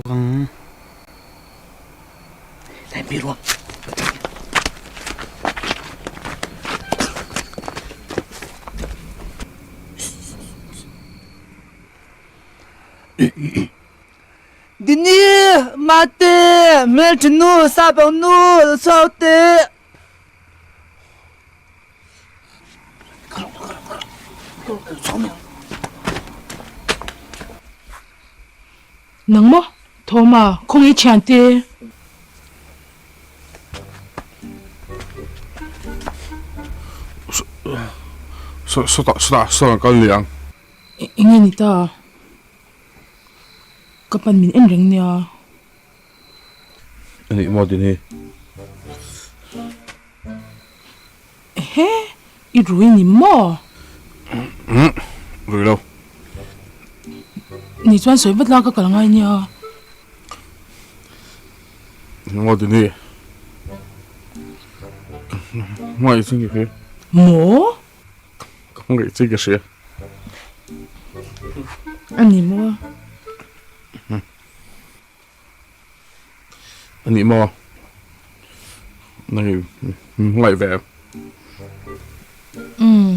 zawk ang. Dai mi ruang. Dini, mate, hmelṭha nu, sapang nu, lo chhuak teh. Nang maw? Thawma, khawnge i thiante? Sawtah, sawtah, sawtah kal ni ang. Enge ni ta? Ka pan min en reng nia. Anih maw tin hi? Ehe, i rui ni maw? Umm, rui lo. Ni chuan sawi vat la ka kal ngai nia. Eng maw tin hi? Hmangaih chin ka hria. Maw? Ka hmangaih chin ka hria. A ni maw? A nih maw? Nang i hmangaih ve em? Umm.